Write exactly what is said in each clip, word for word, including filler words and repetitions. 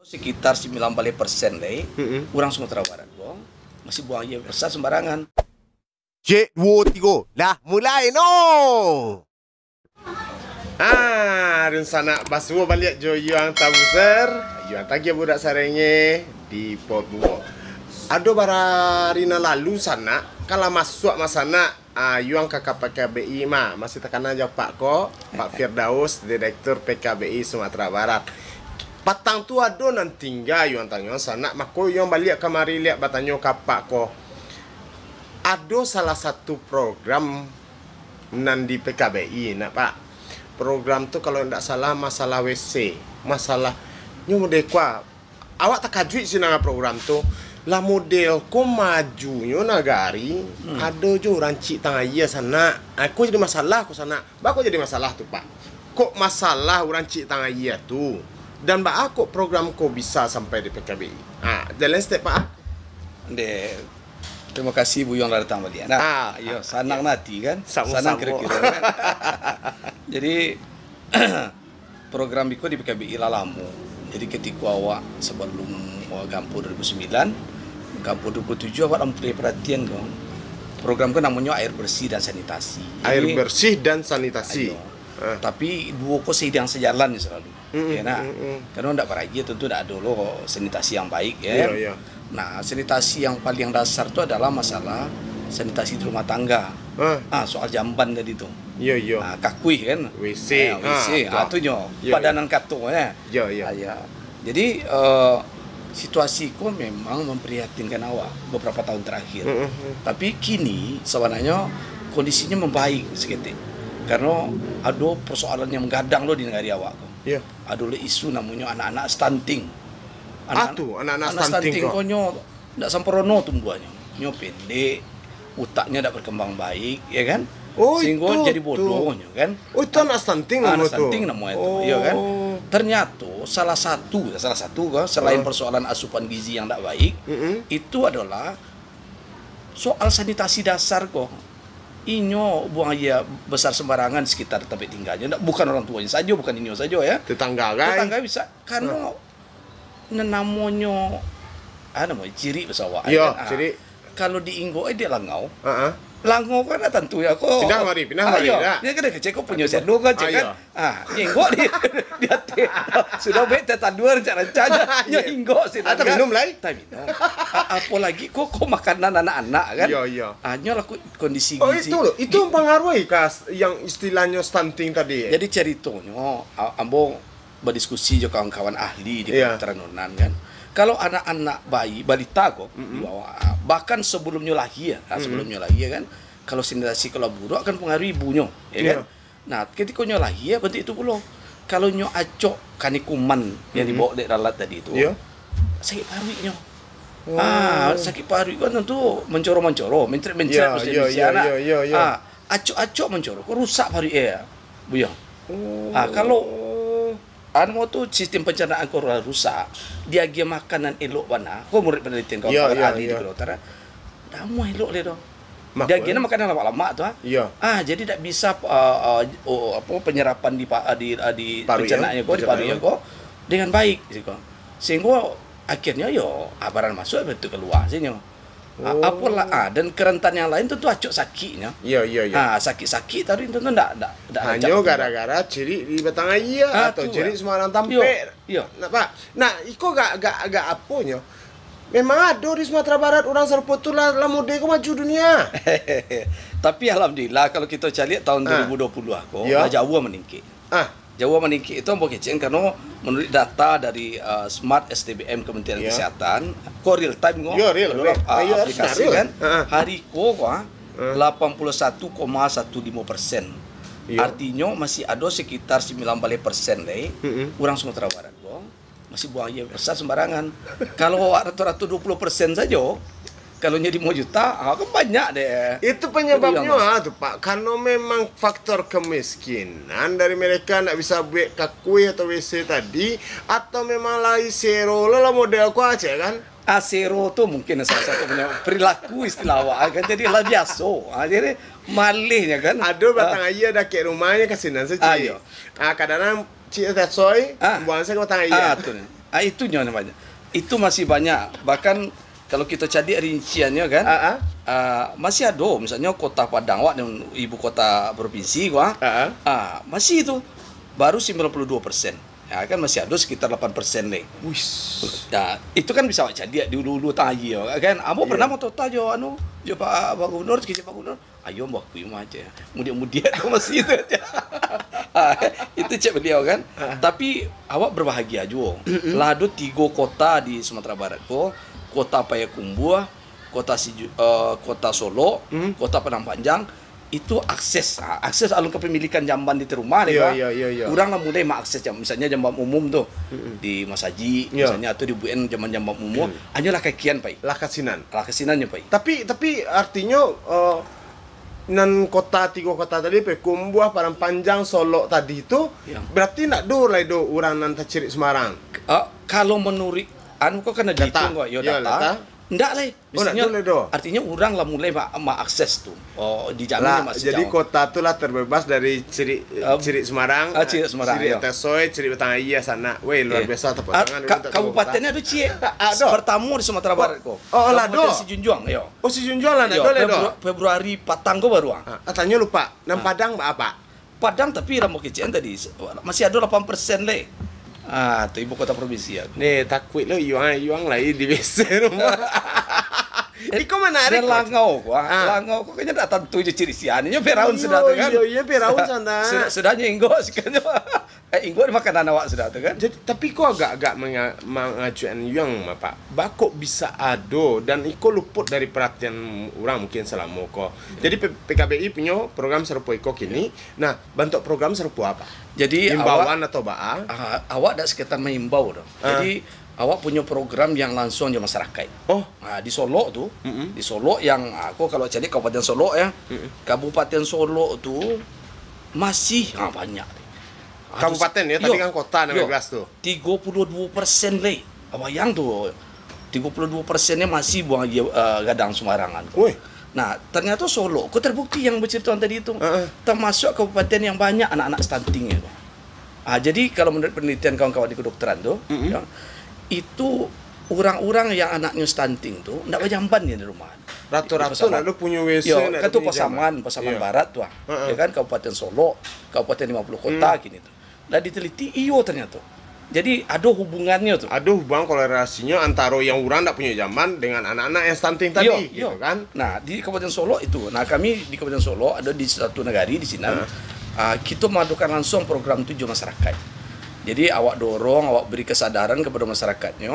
Sekitar sembilan baleh persen lai, mm-mm, urang Sumatera Barat ko masih buang aia besar sembarangan. Cek, duo, tigo. Lah, mulai no! Ah, dunsanak, basuo baliak jo Yuang Tabuser, Yuang Tagiah Budak Sarenge di Pot Buo. Ado bara ari nan lalu sanak, kan lah masuak mah sanak, ah, Yuang ka, ka P K B I mah, masih takana jo Pak ko, Pak Firdaus, Direktur P K B I Sumatera Barat. Patang tu ado nan tingga Yuang tanyo sanak, mako Yuang baliak kamari liak batanyo ka Pak ko. Ado salah satu program nan di P K B I, nak, Pak. Program tu, kalau ndak salah, masalah W C. Masalah, nyo model ko, awak takajuik sih nang program tu. Lah model ko majunyo nagari, hmm, ado jo urang cik tang aia sanak. Ah, ko jadi masalah ko sanak. Baa kok jadi masalah tu, Pak? Kok masalah urang cik tang aia tu? Dan baa kok program ko bisa sampai di P K B I? Ah, jalan step, Pak. Dek, terima kasih Buyuang lah datang baliak. Nah, ah, iyo, sanang ati kan? Samo-samo. Sanang kiro-kiro kan? Jadi, program iko di P K B I lah lamo. Jadi, ketiko awak sabalum awak gampua dua ribu sambilan, gampua dua puluh tujuh, awak lah mulai paratian ko. Program ko namonyo air bersih dan sanitasi. Air bersih dan sanitasi. Iyo. Ah. Tapi, duo ko seiring sajalan ni salalu. Mm-mm, ya, nah. Mm-mm. Karena ndak baraia, tentu ndak ado lo sanitasi yang baik, ya. Iya, iya. Nah, sanitasi yang paling dasar tu adalah masalah sanitasi di rumah tangga. Ah. Ah, soal jamban tadi tu. Iya, iya. Ah, kakuih kan? W C. Eh, W C. Ah, ah, tu nyo. Iya, padanan iya. Kato, ya. Iya, iya. Ah, iya. Jadi, eh, situasi ko memang memprihatinkan awak beberapa tahun terakhir. Mm-mm. Tapi kini, sabananyo, kondisinyo membaik saketek. Karena ado persoalan yang menggadang lo di nagari awak ko. Iya. Ado lo isu namonyo anak-anak stunting. Ah, tu, anak-anak stunting ko. Anak stunting ko nyo ndak samparono tumbuahnyo. Nyo pendek, utaknyo ndak berkembang baik, ya kan? Oh, sehingga itu, jadi bodoh nyo kan. Oh, itu anak stunting namo tu? Anak stunting namo itu, ya kan? Oh. Ternyato salah satu, salah satu ko, selain persoalan asupan gizi yang ndak baik, mm-mm, itu adalah soal sanitasi dasar ko. Inyo buang aia besar sembarangan sekitar tampek tinggalnyo. Ndak, bukan orang tuonyo sajo, bukan inyo sajo, ya. Tetangga, kan? Tetangga bisa. Karena nan namonyo, ah, namonyo cirik baso awak, iyo, kan? Ah, cirik. Kalau di Inggok, eh, di Langau. Ha-ha. Langau kan dah tantu ya ko. Pindah mari, pindah mari, iyo, dah. Dia kan kecek ko punyo sianu kan, cek kan? Iyo. Ah, Inggok di, di ateh. Sudah baik tertandur rancak-rancak. Nyo Inggok sih. Ah, tak minum lai? Tak minum. Ah, apalagi ko, ko makanan anak-anak kan? Iyo, iyo. Ah, nyo lah ko-, kondisi gizi. Oh, itu loh. Itu mempengaruhi kah yang istilahnyo stunting tadi? Jadi ceritonyo, a-, ambo badiskusi jo kawan-kawan ahli di kedokteran Unan kan. Kalau anak-anak bayi, balita ko, mm-mm, di bawah, ah, bahkan sebelumnyo lahia, ah, mm-mm, sebelumnyo lahia kan, kalau sanitasi kalau buruak kan pengaruh ibunyo, ya kan? Iya. Nah, ketiko nyo lahia, bantuak itu pulo. Kalau nyo acok kanai kuman yang, mm-mm, dibawa dek Lalat tadi tu, iya, sakik paruiknyo. Oh. Ah, sakik paruik kan tentu mancoro-mancoro, mencret-mencret, iya, iya, iya, nah. Iya, iya, iya. Ah, acok-acok mancoro, ko rusak paruik, eh, Buyuang. Oh. Ah, kalau anu tu sistem pencernaan ko rusak, diagiah makanan elok bana, ko menurut penelitian kawan-kawan ahli di kedokteran, dak amuah elok lai doh. Diagiahnya makanan lamak-lamak tu, ah. Iya. Ah, jadi dak bisa, ah, ah, oh, apa, penyerapan di pa-, ah, di, ah, di pencernaan ko, di paruiknyo ko dengan baik, siko. Sehingga akhirnyo yo, ah, barang masuak, itu kalua, sinyo. A-, oh. Apolah, ah, dan kerentanan yang lain tentu acok sakiknyo. Iya, iya, iya. Ah, sakik-sakik tadi tentu ndak, ndak, ndak rancak. Hanyo gara-gara cirik di batang aia atau cirik sembarang tampek. Iyo, iyo. Nak, Pak? Nah, iko gak, gak, gak aponyo. Memang ado di Sumatera Barat urang sarupo tu lah, lah mode ko maju dunia. Tapi alhamdulillah, kalau kito caliak tahun dua ribu dua puluh ko, lah jauah maningkek. Ah. Jauah maningkek itu ambo kecekan karano manuruik data dari, uh, Smart S T B M Kementerian Kesehatan, ko real time ko, ah, aplikasi kan, hari ko ko, ah, lapan puluh satu koma satu limo persen. Artinyo masih ado sekitar sembilan baleh persen lai urang Sumatera Barat ko masih buang aia besar sembarangan. Kalau awak rato-rato dua puluh persen sajo, kalau nyo limo juta, ah, kan banyak deh. Itu penyebabnyo, ah, tu, Pak. Karena memang faktor kemiskinan dari mereka ndak bisa buek kakuih atau W C tadi, atau memang lai sero lo lah model ko, ah, cek kan? Ah, sero tu mungkin salah satu punya perilaku istilah awak, kan. Jadi lah biaso. Ah, jadi malihnyo kan. Ado batang aia dakek rumahnyo kasinan sajo. Ah, iyo. Ah, kadang-kadang cik tasoi, buang sajo batang aia. Ah, tu. Ah, itu nyo namonyo. Itu masih banyak. Bahkan kalau kito cadiak rinciannyo kan, ah, ah, ah, masih ado, misalnyo kota Padang awak, ibu kota provinsi ko, ah, ah, ah, masih tu baru sembilan puluh dua persen. Ya, kan masih ado sekitar lapan persen lai. Wis. Ya, itu kan bisa awak cadiak di ulu-ulu tang aia, kan. Ambo, iya, pernah motota jo anu, jo Pak, Pak Gubernur, kecek Pak Gubernur. Ayo, Mbah, kui mah, cek. Mudiak-mudiak tu masih itu, cek. Ah, itu cek beliau kan. Ah. Tapi awak berbahagia juo. Mm-mm. Lah ado tigo kota di Sumatera Barat ko, Kota Payakumbuah, Kota Siju-, eh, Kota Solok, hmm, Kota Padang Panjang, itu akses. Ah, akses alun kapamilikan jamban di rumah ni, iyo, kan? Iyo, iyo, iyo. Urang lah mulai maakses jam-, misalnya jamban umum tu, mm-mm, di masajik, iyo, misalnya, atau di B U M jamban-jamban umum, mm, hanyo lah kakian pai. Lah ka sinan. Lah ka sinan nyo pai. Tapi, tapi artinyo, eh, nan kota, tigo kota tadi, Payakumbuah, Padang Panjang, Solok tadi tu, ya, berarti ndak do lai do urang nan tacirik Sumarang? Ah, kalau manuruik anu ko kan, data, dihitung ko, yo, ya, data. Data. Ndak lai. Oh, ndak do lai do. Artinyo urang lah mulai ma-, maakses tu. Oh, dijamin lah, masih jadi jauh. Kota tu lah terbebas dari cirik, eh, cirik Sumarang, ah, cirik Sumarang, cirik, yo, Tasoi, cirik Batang Aia, sanak. Weh, luar biasa, tepuk tangan dulu untuk kabupaten. Kabupatennyo ado ciek. Ah, ado. Pertamo di Sumatera Barat ko. Oh, oh, lah do. Kabupaten Sijunjuang, yo. Oh, Sijunjuang lah, ndak do lai do. Febru-, Februari patang ko baru, ah. Ah, tanyo lupa. Nan Padang ba apo? Padang, tapi lah mau kecek tadi, se-, masih ado lapan persen lai. Ah, tu ibu kota provinsi aku. Ni, takuik lo Yuang, Yuang lai di W C rumah. Iko manarik. Langau ko, ah. Ah. Langau ko kayaknya ndak tantu jo cirik sian. Inyo Firaun sudah tu kan. Iyo, iyo, Firaun sudah. Sudah, sudah nyo inggok sekarang. Eh, inggok makanan awak sudah tu kan. Jadi, tapi ko agak-agak menga-, mangacuan Yuang, Pak. Baa kok bisa ado, dan iko luput dari perhatian urang mungkin selamo ko. Jadi, P-, P K B I punyo program sarupo iko kini. Nah, bantuak program sarupo apo? Jadi, imbauan awak, atau baa? Ah, awak dak sekedar maimbau doh. Ah. Jadi, awak punyo program yang langsung jo masyarakat. Oh. Ah, di Solok tu, mm-mm, di Solok yang, ah, ko kalau caliak Kabupaten Solok ya. Mm-mm. Kabupaten Solok tu masih, ah, banyak. Ah, tu. Kabupaten ya, tadi kan kota, yo, enam belas tu. Tigo puluh dua persen lai. Bayang tu, tigo puluh dua persennyo masih buang aia, eh, gadang sumbarangan. Woi. Nah, ternyata Solok ko terbukti yang bacarito tadi tu. Heeh. Termasuk kabupaten yang banyak anak-anak stunting itu. Ah, jadi kalau menurut penelitian kawan-kawan di kedokteran tu, mm-mm, ya, itu urang-urang yang anaknyo stunting tu ndak bajamban di rumah. Rato-rato ndak ado punyo W C, yo, ndak ado punyo jamban. Kan tu Pasaman, Pasaman Barat tu, ah. Heeh. Ya kan, Kabupaten Solok, Kabupaten Lima Puluh Kota, hmm, kini tu. Lah diteliti, iyo ternyato. Jadi, ado hubungannyo tu. Ado hubungan korelasinyo antaro yang urang ndak punyo jamban dengan anak-anak yang stunting tadi, iyo, gitu kan? Nah, di Kabupaten Solok itu, nah, kami di Kabupaten Solok, ado di Satu Nagari di sinan, ah, kito maadokan langsung program tu jo masyarakat. Jadi, awak dorong, awak beri kesadaran kepada masyarakatnyo,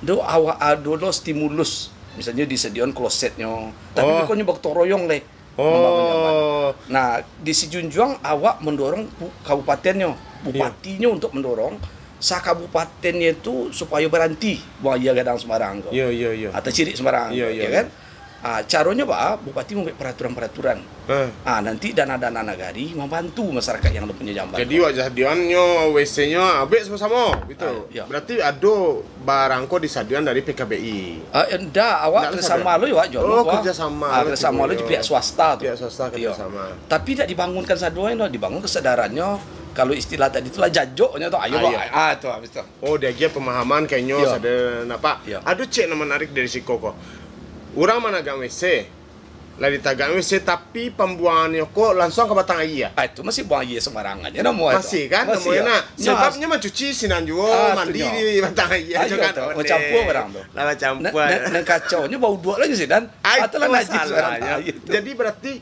tu awak ado lo stimulus, misalnyo disediakan klosetnyo, tapi bukannya bagotong royong lai. Oh. Nah, di Sijunjuang awak mendorong pu-, kabupatennyo, iyo, bupatinyo untuk mendorong sakabupatennyo tu supayo baranti buang aia gadang sembarang tu. Iyo, iyo, iyo. Atau cirik sembarang tu, iyo, iyo, ya kan? Iyo. Ah, caronyo baa? Bupati membuat peraturan-peraturan. Ah. Ah, nanti dana-dana nagari membantu masyarakat yang ado punyo jamban. Jadi, wak jadiannyo W C-nyo abek samo-samo, gitu. Ah, iyo. Berarti ado barang ko disadiakan dari P K B I? Ah, indak, awak kerjasama lo, awak juo. Oh, kerjasama lo, kerjasama lo jo pihak swasta tu. Pihak swasta kerjasama. Tapi indak dibangunkan sado, dibangun kesedarannyo, kalau istilah tadi tu lah jajoknyo tu, ayo, ah, tu, habis tu. Oh, diagiah pemahaman kayaknyo, sado nampak. Iyo. Ado ciek nan menarik dari siko ko. Urang managak W C, lah ditagak W C, tapi pambuangannyo ko lansuang ka batang aia. Ah, itu masih buang aia sembarangan, ya, namo itu. Masih, kan? Masih, namo ya. Nak. Sebabnyo mancuci sinan juo, mandi di batang aia, ah, tu kan. Bacampua barang tu. Lah bacampua. Nan, nan, nan kacaunyo bauduak lagi sinan. Ah, itu masalahnya. Jadi, berarti,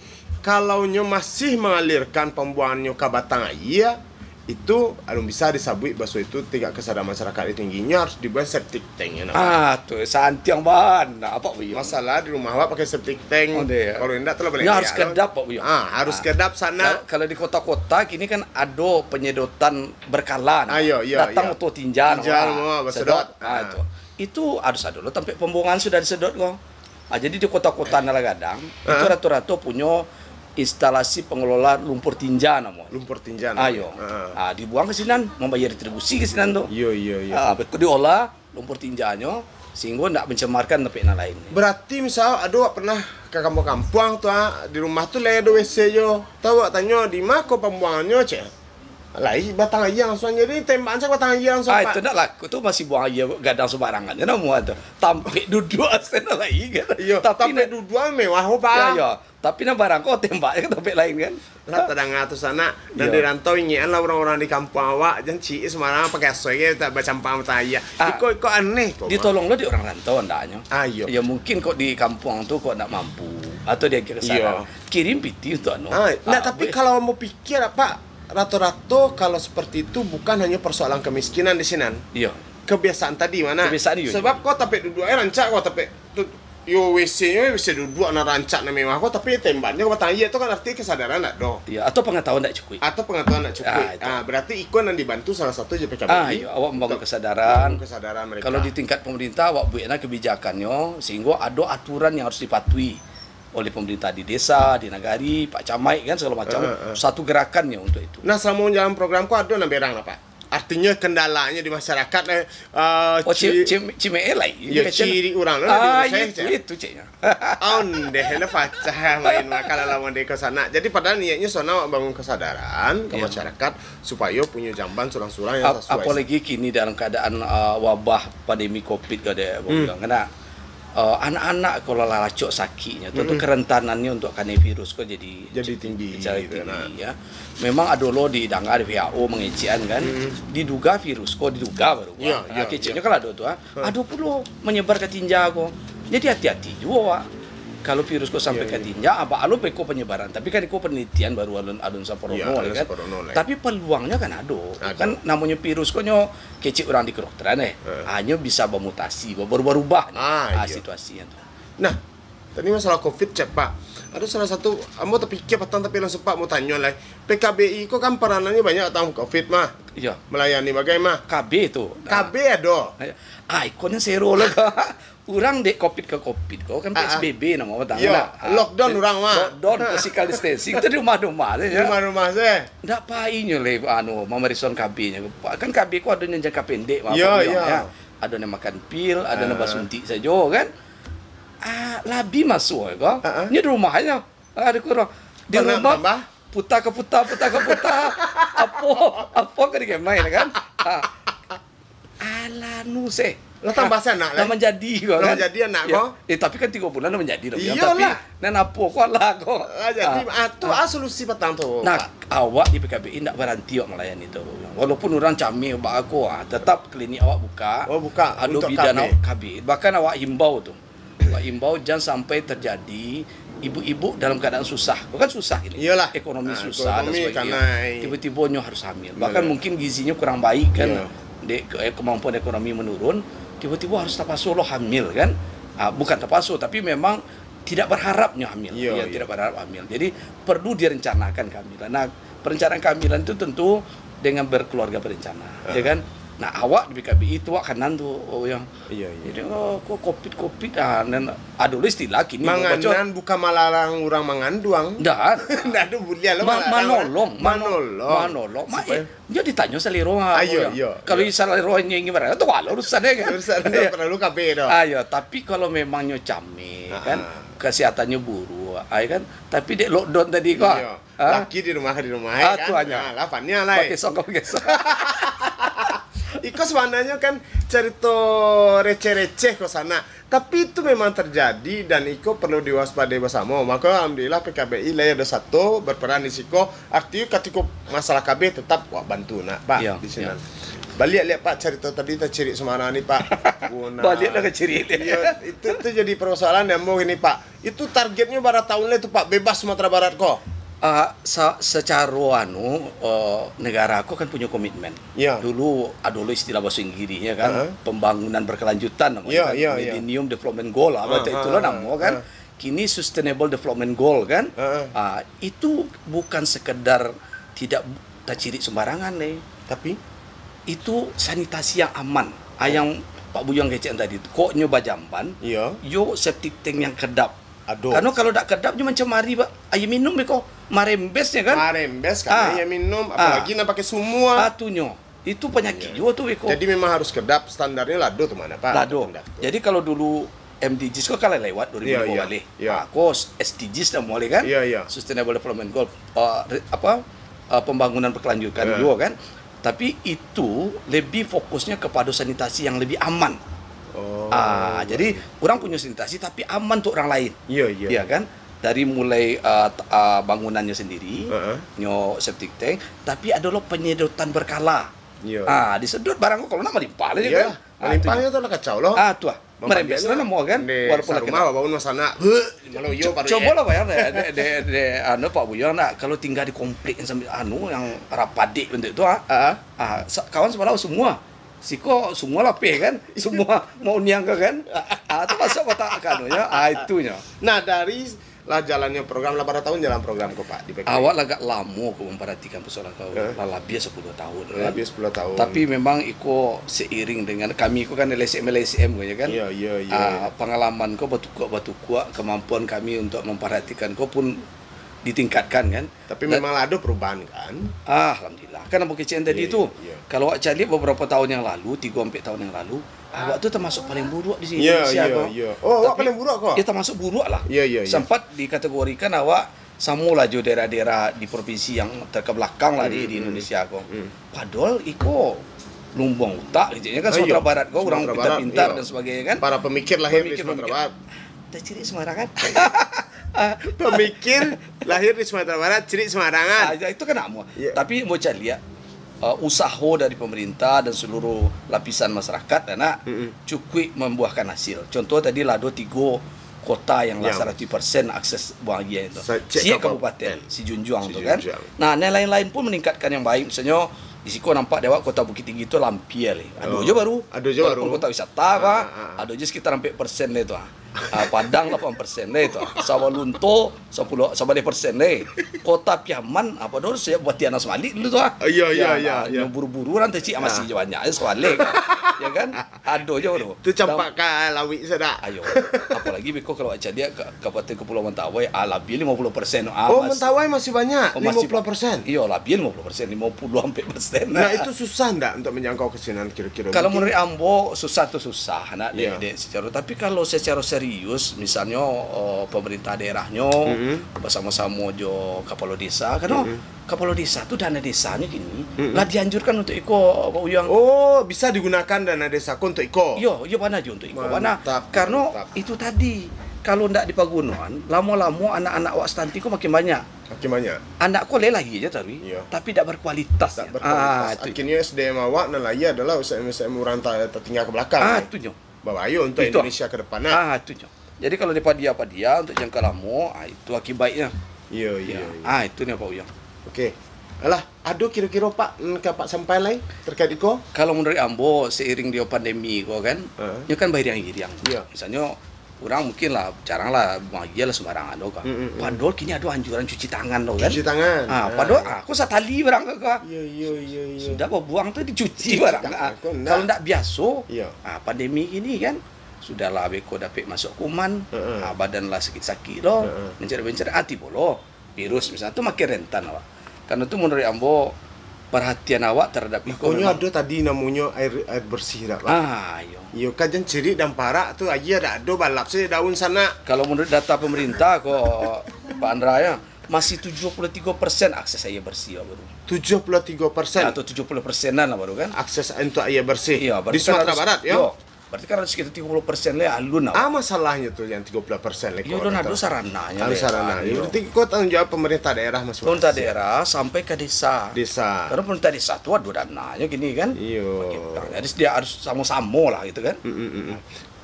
kalau nyo masih mangalirkan pambuangannyo ka batang aia, itu alun bisa disabuik baso itu tingkat kesadaran masyarakat tinggi. Nyo harus dibuat septic tank, ya, namanya. Ah, tu, santiang bana, Pak Buyuang. Masalah di rumah awak pakai septic tank. Oh, iyo. Kalau indak, tu lah boleh. Nyo harus kedap, Pak Buyuang. Ah, harus kedap sana. Kalau, kalau di kota-kota kini kan ado penyedotan berkala. Ah, iyo, iyo, iyo. Datang motor tinja, tinja, basedot. Ah, itu. Itu harus ado lo tampek pembuangan sudah disedot ko. Ah, jadi di kota-kota nan lah gadang, itu rato-rato punyo instalasi pengelola lumpur tinja namo. Lumpur tinja namo. Ayo. Ah, dibuang ka sinan, mambayar retribusi ka sinan tu. Iyo, iyo, iyo. Ah, beko diolah lumpur tinjanyo, sehinggo ndak mencemarkan tampek nan lain. Berarti misal ado awak pernah ka kampuang-kampuang tu, ah, di rumah tu lai ado W C jo. Tahu awak tanyo, "Di ma ko pambuangannyo?" cek. Lai batang aia langsuang, jadi tembakan sajo batang aia langsuang, Ah, Pak. Itu ndak laku tu, masih buang aia gadang sembarangan je namo tu. Tampek duduak asa ndak lai kan. Iyo, Tapi tampek nak duduak mewah, oh, Pak. Ya, ya. Tapi nan barang ko tembak je ka tampek lain kan. Lah tadanga tu sanak, dan Iyo. di rantau ingekan lah urang-urang di kampuang awak, jan ciek sembarangan pakai asoy ge, tak bacampang batang aia. Ah. Iko, iko aneh ko, Pak. Ditolong lo di urang rantau andaknyo. Ah, iyo. Ya mungkin kok di kampuang tu kok ndak mampu atau dia kesadaran. Iyo. Kirim piti untuk anu. Ah, ndak, Ah, tapi buek. kalau ambo pikir, Pak, rato-rato kalau seperti itu bukan hanya persoalan kemiskinan di sinan. Iyo. Kebiasaan tadi mana? Kebiasaan, iyo, Sebab iyo. kau tampek duduak, eh, rancak kau tampek tu, yo, W C-nyo, W C duduak nan rancak, nan mewah kau, tapi tembaknyo batang aia tu kan arti kesadaran ndak doh. Iyo, atau pengetahuan ndak cukuik. Atau pengetahuan ndak cukuik. Ah, itu. Ah, berarti iko nan dibantu salah satu je P K B I Ah, iyo, awak membangun untuk kesadaran. membangun kesadaran mereka. Kalau di tingkat pemerintah, awak bueklah kebijakannyo sehingga ado aturan yang harus dipatuhi oleh pemerintah di desa, di nagari, pak camat kan, segala macam. Ah, ah. Satu gerakannya untuk itu. Nah, selama menjalankan program ko ado nan berang lah, Pak? Artinya kendalanya di masyarakat, eh, eh, Oh, ci- cik, cik, cik Me'e lai. Ya, Dia ciri urang lah, Ah, dia itu, saya, itu ciknya. Ondeh, lah pacah main makan lah lawan deko sanak. Jadi padahal niatnya sanak awak bangun kesadaran ke Ya. masyarakat supaya punya jamban surang-surang yang Ap- sesuai. Apalagi kini dalam keadaan, uh, wabah pandemi covid ko deh, Hmm. bilang kena. Uh, anak-anak kalau lah lacok sakiknya tu, tu Hmm. kerentanannya untuk kanai virus ko jadi Jadi tinggi, secara gitu, tinggi, nah. ya. Memang ado lo didanga di W H O mangecekan kan, Hmm. diduga virus ko, diduga baru. Ya, Ah, ya, keceknyo ya. kan ado tu, ah. Ha. Ado pulo menyebar ka tinja ko. Jadi hati-hati juo, Wak. Kalau virus ko sampai Ya, ka ya. tinja, abak alun beko penyebaran. Tapi kan iko penelitian baru alun, alun samparono Ya, lah alun kan. samparono lah. Tapi peluangnyo kan ado. Ado. Kan namonyo virus ko nyo kecek urang di kedokteran, eh. Ha. Hanyo bisa bamutasi, berubah-ubah Ah, ah, iya. situasinyo tu. Nah, tadi masalah covid, cek, Pak. Ado salah satu, ambo tapikia patang tapi langsung, Pak, mau tanyo lah. P K B I ko kan peranannyo banyak tentang covid mah. Iya. Melayani bagai mah. K B tu. K B ado. Ah, ikonnya zero lah, Kak. Urang dek covid ka covid ko kan Ah, ah. P S B B namo patang Iya, lah. Ah, lockdown urang mah. Lockdown, physical distancing tu di rumah-rumah saja. Di rumah-rumah saja. Ndak painyo le, anu, mamarison K B-nyo. Kan K B ko ado nan jangka pendek, mah, Iya, apa bilang, iya. ya. Ado nan makan pil, ado nan Ah. basuntik sajo kan. Ah, labi masuak ko. Ah, ah. Nyo di rumah aja. Ah, di kurang. Di Mana rumah tambah? putar ka putar, putar ka putar. Apo, apo ka dikemai kan? Ah. Alah nu seh. Lah tambah sanak, Lah lah. manjadi ko Lah kan. manjadi anak Ya. ko. Eh, tapi kan tigo bulan lah manjadi lah. Iyolah. Tapi nan apo ko alah ko. Lah jadi, Ah. ah, tu ah. ah solusi patang tu, Nah, Pak. awak di P K B I ndak baranti awak malayani tu. Walaupun urang cameh bak ako, ah, tetap klinik awak buka. Oh, buka Ado untuk bidan K B. awak K B. Bahkan awak himbau tu. Awak himbau jan sampai terjadi ibu-ibu dalam keadaan susah. Ko kan susah ini. Iyolah. Ekonomi Ah, susah dan ekonomi sebagainya. kanai. Tiba-tiba nyo harus hamil. Bahkan Iyolah. mungkin gizinyo kurang baik kan. Iya. Dek ke-, eh, kemampuan ekonomi menurun, tiba-tiba harus tapaso lo hamil kan. Ah, bukan tapaso, tapi memang tidak berharapnyo hamil. Iya, Ya, iya. tidak berharap hamil. Jadi perlu direncanakan kehamilan. Nah, perencanaan kehamilan tu tentu dengan berkeluarga berencana, Ah. ya kan? Nah, awak di P K B I tu awak kanan tu, oh, yang Iya, iya. Jadi, oh, kok covid, covid, ah, nan, ado lo istilah kini, Manganan bukan malarang urang manganduang. Ndak. Ndak ado buliah lo Ma-, malarang. manolong, mano-, Manolong. manolong. Mak, Supaya eh, nyo ditanyo salero, ah, Ayo, yang. iyo, Kalau iyo. salero nyo ingin barang, tu walau urusan dia kan. Urusan dia Iya. perlu K B tu. Ayo, tapi kalau memang nyo cameh, Ah, kan, ah. kesehatannya buruk, ai kan. Tapi dek lockdown tadi ko, Iya. ah. Laki di rumah, di rumah, Ah, kan. tu hanya. Ah, lah, Fania lah, eh. Pakai songkok, pakai songkok. Iko sebenarnya kan cerita receh-receh ko sanak. Tapi itu memang terjadi dan iko perlu diwaspadai bersama. Maka alhamdulillah P K B I lah ado satu berperan di siko. Arti katiko masalah K B tetap wak bantu nak, Pak, Iya, di sinan. iya. Baliak liak, Pak, cerita tadi tacirik sembarang ni, Pak. Guna. Baliak lah ka cirik dia. Iya, itu, itu jadi persoalan yang mau ini, Pak. Itu targetnya bara tahun lah itu, Pak, bebas Sumatera Barat ko? Ah, sa-, secaro anu, eh, negara ko kan punyo komitmen. Ya. Dulu ado lo istilah bahasa Inggrisnya kan, Heeh. pembangunan berkelanjutan namanya Ya, kan, ya, ya. Millennium Development Goal, apa Ah, itu ah, itulah ah, namo kan. ah. Kini Sustainable Development Goal kan. Heeh. Ah, itu bukan sekedar tidak tacirik sembarangan, eh. Tapi? Itu sanitasi yang aman. Ah, yang Pak Bujang kecek tadi tu. Kok nyo bajamban, Ya. yo septic tank yang kedap. Aduh. Karena kalau dak kedap, nyo macam mari, Pak. Aia minum beko. Marembes nyo kan? Marembes kan, Ah. aia minum, Ah. apalagi nak pakai sumua. Ah, tu nyo. Itu penyakit Iya. juga tu beko. Jadi memang harus kedap, standarnya lado tu mana, Pak? Lado. Kedap tu. Jadi kalau dulu M D Gs ko kan lewat Iya, dua ribu lima iya, baleh. iya. Ah, ko S D Gs dah mulai kan? Iya, iya. Sustainable Development Goal. Ah, re-, apa? uh, pembangunan berkelanjutan, ya, juga kan. Tapi itu lebih fokusnya kepada sanitasi yang lebih aman. Oh. Ah, jadi orang punya sanitasi tapi aman untuk orang lain. Iya, iya. Iya kan? Dari mulai uh, t- uh, bangunannya sendiri, heeh, nyo septic tank, tapi ada lo penyedotan berkala. Iya. Ah, disedot barang ko kalau nak melimpah lah, iya, kan? Ah, melimpah tu lah kacau lo. Ah, tu lah. Merembes lah namo kan. Walaupun lah sarumah, kena. Bawa nasi nak. Heh, kalau iyo. Cu- baru cubo lah bayang deh, deh, deh, deh, anu, Pak Buyuang nak, kalau tinggal di komplek yang sambil anu, yang rapadik bentuk tu, ah. Ah. Ah, sa- kawan sebelah semua. Siko semua lapeh kan? Semua mau niang ke kan? Ah, tu masuk kotak kanunya. Ah, itunyo. Nah, dari lah jalannya program, lah bara tahun jalan program ko, Pak, di P K I? Awak lah agak lamo ko memperhatikan persoalan ko. Eh? Lah labiah sepuluh tahun, kan? Labiah sepuluh tahun. Tapi memang iko seiring dengan kami ko kan L S M, L S M ko ya kan? Iya, iya, iya, ah, iya. Pengalaman ko batukuak-batukuak, kemampuan kami untuk memperhatikan ko pun ditingkatkan kan? Tapi dan memang lah ada perubahan kan? Ah, alhamdulillah. Kan apa kecil tadi, iya, tu. Iya, iya. Kalau awak cari beberapa tahun yang lalu, tiga sampai tahun yang lalu, awak tu termasuk paling buruk di sini, iya, Indonesia, iya, ko. Iya. Oh, awak paling buruk ko? Tapi, ya, termasuk buruk lah. Iya, iya, iya. Sempat dikategorikan awak samo lah jo daerah-daerah di provinsi yang terkebelakang lah di, hmm, di, hmm, Indonesia ko. Hmm. Padahal iko lumbung utak kecilnya kan, ah, iya. Sumatera Barat ko, orang pintar-pintar, iya, dan sebagainya kan. Para pemikir lahir di Sumatera Barat. Pemikir-pemikir. Taciri sembarangan. Pemikir lahir di Sumatera Barat, ciri sembarangan. Ah, ya, itu kan nak muah. Iya. Tapi mau cari lihat, uh, usaha dari pemerintah dan seluruh lapisan masyarakat, nak, mm-mm, cukup membuahkan hasil. Contoh tadi lah ada tiga kota yang lah, ya, seratus persen akses buang aia itu. Sa-, cek siek kabupaten, kabupaten Sijunjuang tu kan. Sijunjuang. Nah, yang lain-lain pun meningkatkan yang baik. Misalnya, di siko nampak dek awak Kota Bukittinggi tu lampia leh. Ado, oh, je baru. Ado je baru. Walaupun kota wisata, ah, ah, ah, ado je sekitar ampek persen leh tu, ah. Ah, Padang lapan persen deh tu. Sawah Lunto sapuluah, sabaleh persen deh. Kota Piaman, apa dulu saya buat tiana semalik dulu tu, ah. Ah, iya, iya, iya, nah, iya. Yang buru-buru orang tu, cik, ah, masih, ah, je banyak je semalik. Ya kan? Ado je tu. Tu campak ka lawik sadak. Ayo. Apalagi beko kalau awak caliak ka Kabupaten Kepulauan Mentawai, ah, labiah lima puluh persen. Ah, oh, mas-, Mentawai masih banyak, oh, masih lima puluh persen? Iyo, labiah lima puluh persen, lima puluh ampek persen. Nah, itu susah ndak untuk menjangkau ke sinan kira-kira? Kalau mungkin menurut ambo, susah tu susah, nak, dek, iya, dek secara, tapi kalau secara serius, misalnyo, eh, pemerintah daerahnyo, mm-mm, bersama-sama jo kapalo desa, karena, mm-mm, kapalo desa tu dana desanyo kini, mm-mm, lah dianjurkan untuk iko, Pak Uyang. Oh, bisa digunakan dana desa ko untuk iko? Iyo, iyo, bana jo untuk iko, bana. Mantap, karena mantap. Itu tadi, kalau ndak dipagunoan, lamo-lamo anak-anak awak stunting ko makin banyak. Makin banyak. Anak ko lai lahia je taruih, iya, tapi dak berkualitas. Dak berkualitas. Ah, tu. Akhirnyo S D M awak nan lahia adalah S D M, S D M urang ta-, tatingga ka balakang. Ah, tu nyo. Babahayo untuk Indonesia ke depan, nah. Ah, tu nyo. Jadi kalau dipadia-padia untuk jangka lamo, ah, itu akibatnyo. Iya, iya, iya. Ah, itu nyo, Pak Uyang. Oke. Alah, ado kiro-kiro, Pak, nan ka Pak sampai lai terkait iko? Kalau menurut ambo, seiring dio pandemi ko kan, ha, nyo kan bairiang-iriang. Iya. Misalnyo, urang mungkin lah jarang lah maagia lah sembarangan tu kan. Mm, mm, mm. Padahal kini ado anjuran cuci tangan tu kan. Cuci tangan. Ah, padahal, ah, aku satali barang ka, ka. Iya, iya, iya, iya. Sudah babuang tu dicuci barang. Cuci tangan, ah, kok ndak? Kalau ndak biaso, iya, ah, pandemi kini kan, sudahlah beko dapek masuk kuman, heeh, ah, badan lah sakik-sakik lo, heeh, mencari-mencari, ah, tibo lo virus misalnya, tu makin rentan awak. Karena tu menurut ambo, perhatian awak terhadap iko. Makonyo memang ado tadi namonyo air, air bersih dak, Pak? Ah, iyo. Iyo, kan jan cirik dan parak tu, aia dak ado, balap sajo daun sanak. Kalau menurut data pemerintah ko, Pak Andra, ya, masih tujuh puluh tiga persen akses aia bersih, Pak, baru. Tujuh puluh tiga persen? Atau tujuh puluh persenan lah baru kan? Akses untuk aia bersih. Iya, berarti kan harus, Sumatera Barat, ya? Iyo. Berarti kan ada sekitar tiga puluh persen le alun lah. Ah, masalahnyo tu yang tiga puluh persen le. Iyo, alun ado sarananyo. Alun sarananyo. Iyo. Berarti ko tanggung jawab pemerintah daerah masing-masing. Pemerintah daerah sampai ke desa. Desa. Karena pemerintah desa tu ado dananyo kini kan. Iyo. Bagi orang. Jadi dia harus samo-samo lah gitu kan. Mm, mm, mm, mm.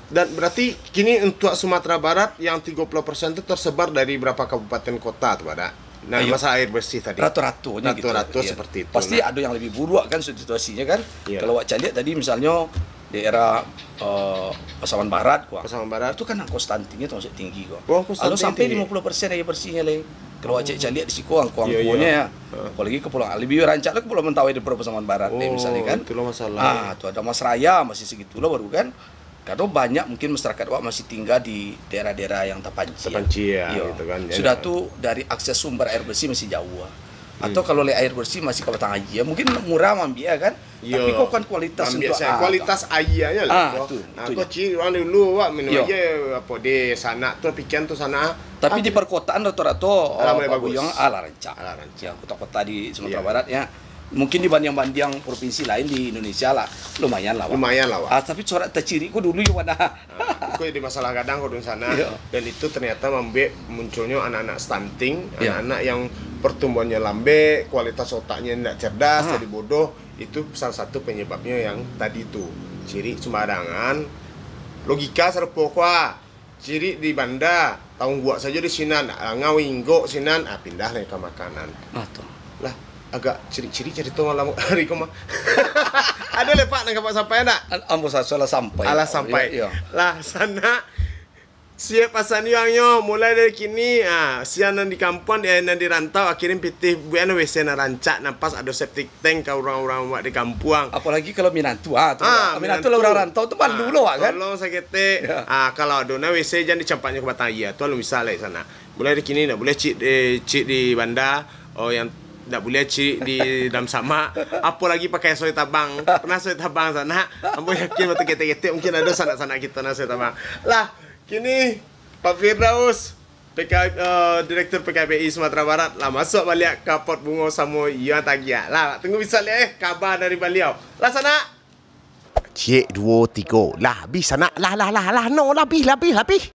Dan berarti kini untuk Sumatera Barat yang tiga puluh persen tu tersebar dari berapa kabupaten kota tu, Pak? Nah, iyo, masalah air bersih tadi. Rata-ratanyo gitu. Rata-rata, iyo, seperti itu. Pasti, nah, ado yang lebih buruk kan situasinya kan. Iyo. Kalau awak caliak tadi misalnyo daerah, eh, Pasaman Barat ko. Pasaman Barat. Itu kan angko stuntingnyo termasuk tinggi ko. Oh, angko stunting tinggi. Alun sampai limo puluh persen aia bersihnyo lai. Kalau awak cek caliak di siko angko-angkonyo, iyo, iyo, ya. Ha. Apalagi Kepulauan, lebih rancak lah Kepulauan Mentawai daripada Pasaman Barat, deh, misalnyo kan. Oh, itulah masalah. Ah, tu ado Mas Raya masih segitu lah baru kan. Karena banyak mungkin masyarakat awak masih tinggal di daerah-daerah yang terpancir. Terpancir, ya, iyo, gitu kan. Sudah tu dari akses sumber air bersih masih jauh, ah. Atau kalau lai aia bersih masih ka batang aia, mungkin murah maambiak kan? Tapi kok kan kualitas mambiak untuk, ah, kualitas aianyo lah. Ah, tu, nah, itu kok je. Cik, urang dulu awak minum aia apo di Sanak tu, pikian tu Sanak. Tapi di perkotaan rato-rato, alah, mulai bagus. Alah rancak. Alah rancak. Ya, kota-kota di Sumatera Barat, ya. Mungkin dibandiang-bandiang provinsi lain di Indonesia lah, lumayan lah, Wak. Lumayan lah, Wak. Ah, tapi corak tacirik ko dulu yo, Wak, nah. Ah, iko jadi masalah gadang ko di Sanak. Iya. Dan itu ternyata mambuek munculnyo anak-anak stunting, anak-anak yang pertumbuhannyo lambek, kualitas otaknyo indak cerdas, jadi bodoh. Itu salah satu penyebabnyo yang tadi tu. Cirik sembarangan, logika sarupo ko, ah. Cirik di banda, taungguak sajo di sinan, angau inggok sinan, ah, pindah lai ka makanan. Ah, tu. Lah, agak cirik-cirik carito malam hari ko mah. Ado lai, Pak, nan ka Apak sampaian ndak? An-, ambo sa-, salah sampai. Alah sampai. Iya, iya. Lah, Sanak, siap pasan yuangnyo, mulai dari kini, ah, sia nan di kampuang, di, nan di rantau, a kirim pitih, buek an W C nan rancak, nan pas ado septic tank ka urang-urang awak di kampuang. Apolai kalau minantu, ah, tu. Ah, minantu lah minantu. Urang rantau tu malu lo, Wak, kan? Tolong saketek. Ya. Ah, kalau ado nan W C, jan dicampaknyo ka batang aia, tu alun bisa lai Sanak. Mulai dari kini ndak buliah cirik, eh, cirik di banda, oh, yang ndak buliah cirik di dalam samak, apolai pakai soi tabang. Pernah soi tabang Sanak? Ambo yakin waktu ketek-ketek mungkin ado sanak-sanak kito nan soi tabang. Lah, kini Pak Firdaus, P K, eh, Direktur P K B I Sumatera Barat lah masuak baliak ka Pot Bungo samo Yuan Tagiah. Lah, tunggu bisa liek, eh, kaba dari baliau. Lah, Sanak. Ciek, duo, tigo. Lah, abih, Sanak. Lah, lah, lah, lah, no, lah, abih, lah, abih, lah, abih.